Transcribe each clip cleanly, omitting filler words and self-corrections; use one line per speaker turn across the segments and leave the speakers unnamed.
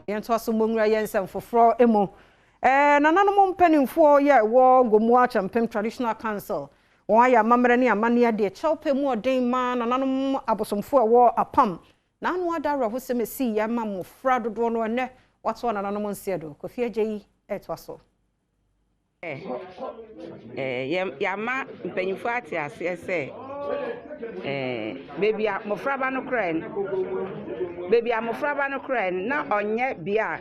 Yɛntoa so mmɔ nwura yɛn nsɛm foforɔ mu. Nananom mpanimfoɔ yɛ ɛwɔ Gomoa Akyɛmpem Traditional Council, wɔn ayɛ amammerɛ ne amanneɛ deɛ kyɛwpɛ mu ɔden ma nananom abosomfoɔ ɛwɔ apam na ano ada awerɛhosɛm esi yɛ ama mmɔfra dodoɔ no ɛnɛ wɔatoa nananom nseɛ do. Kofi Agye yi ɛtoa so.
Yɛama mpanyinfoɔ ate aseɛ sɛ beebi a mmɔfraba no koraa no, beebi a mmɔfraba no koraa no na ɔnyɛ bea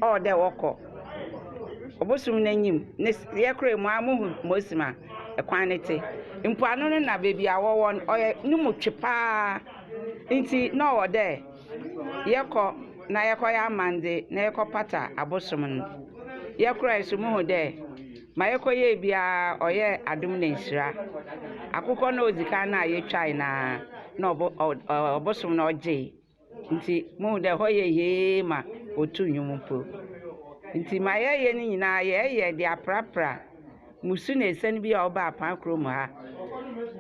a ɔwɔ dɛ wɔkɔ. Ɔbosom n'anim ne yɛkora mu a muhu mosim a ɛkwan no te. Mpoano no na beebi a wɔwɔ no ɔyɛ ne mu twe paa, nti na ɔwɔ dɛ yɛkɔ na yɛkɔyɛ amande na yɛkɔpata abosom no. Yɛkora so muhu dɛ ma yɛkɔyɛɛ biara ɔyɛ adom na nhyira. Akokɔ na odzi kan na yɛtwae na ɔbosom no ɔgyee, nti muhu dɛ hɔ yɛ yie ma otu nnwom mpo. Nti ma yɛyɛ no nyinaa, yɛyɛ de aprapra musu na esiane bi a ɔba apan kurom ha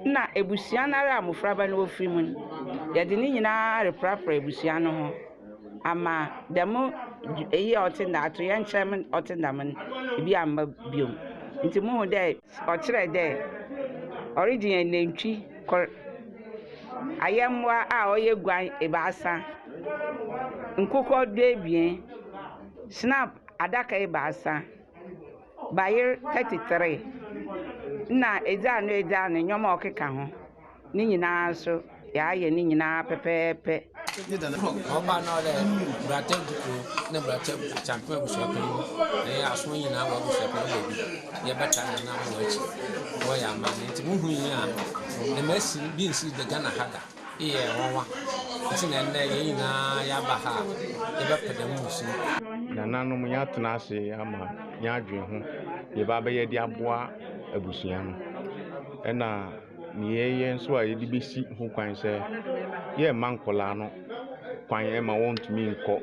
na ebusua no ara a mmɔfraba no wɔfiri mu no, yɛde ne nyinaa reprapra ebusua no ho ama dɛm eyi a ɔte nda ato yɛn nkyɛn ɔte dɛm no ebi amma biom. Nti muhu dɛ ɔkyerɛ dɛ ɔregye yɛn nantwi kor, ayɛmmoa a ɔyɛ guan 3, nkokɔ 12, snap adaka 3, bayer 33, na edzi ano edzi ano nneɛma a ɔkeka ho ne nyinaa nso yɛayɛ ne nyinaa pɛpɛɛpɛ.
Ɔba na ɔdɛ brata dukuro ne brata Akyɛmpem abusuapanyin ɛyɛ aso nyinaa wɔ abusuapanyin baabi yɛbɛta nana wɔ akyi wɔyɛ amanne. Nti muhu yi a dɛm asi bi nsi de Ghana ha da, eyɛ nwanwa, nti na ɛnnɛ yɛn nyinaa yɛaba ha a yɛbɛpɛ dɛm musu.
Nananom yɛatena ase ama yɛadwene ho yɛba bɛyɛ de aboa abusua no, ɛna nea yɛyɛ nso a yɛde bɛsi ho kwan sɛ yɛmma nkɔlaa no kwan ma wɔntumi nkɔ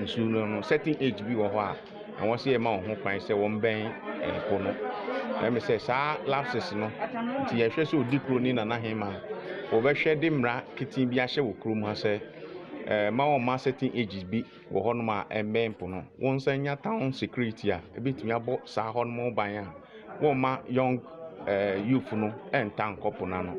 nsuo no. Certain age bi wɔ hɔ a ɛwɔ sɛ yɛma wɔn ho kwan sɛ wɔmbɛn ɛpo no. Ɛmi sɛ saa lapses no nti yɛhwɛ sɛ odi kuro ne nana hema wɔbɛhwɛ de mmara ketee bi ahyɛ wɔ kurom ha sɛ ma wɔn ma certain ages bi wɔ hɔnom a ɛmbɛn po no. Wɔn nsa nya town security a ebɛtumi abɔ saa hɔnom ban a wɔmma young youth no ɛnta nkɔ po n'ano.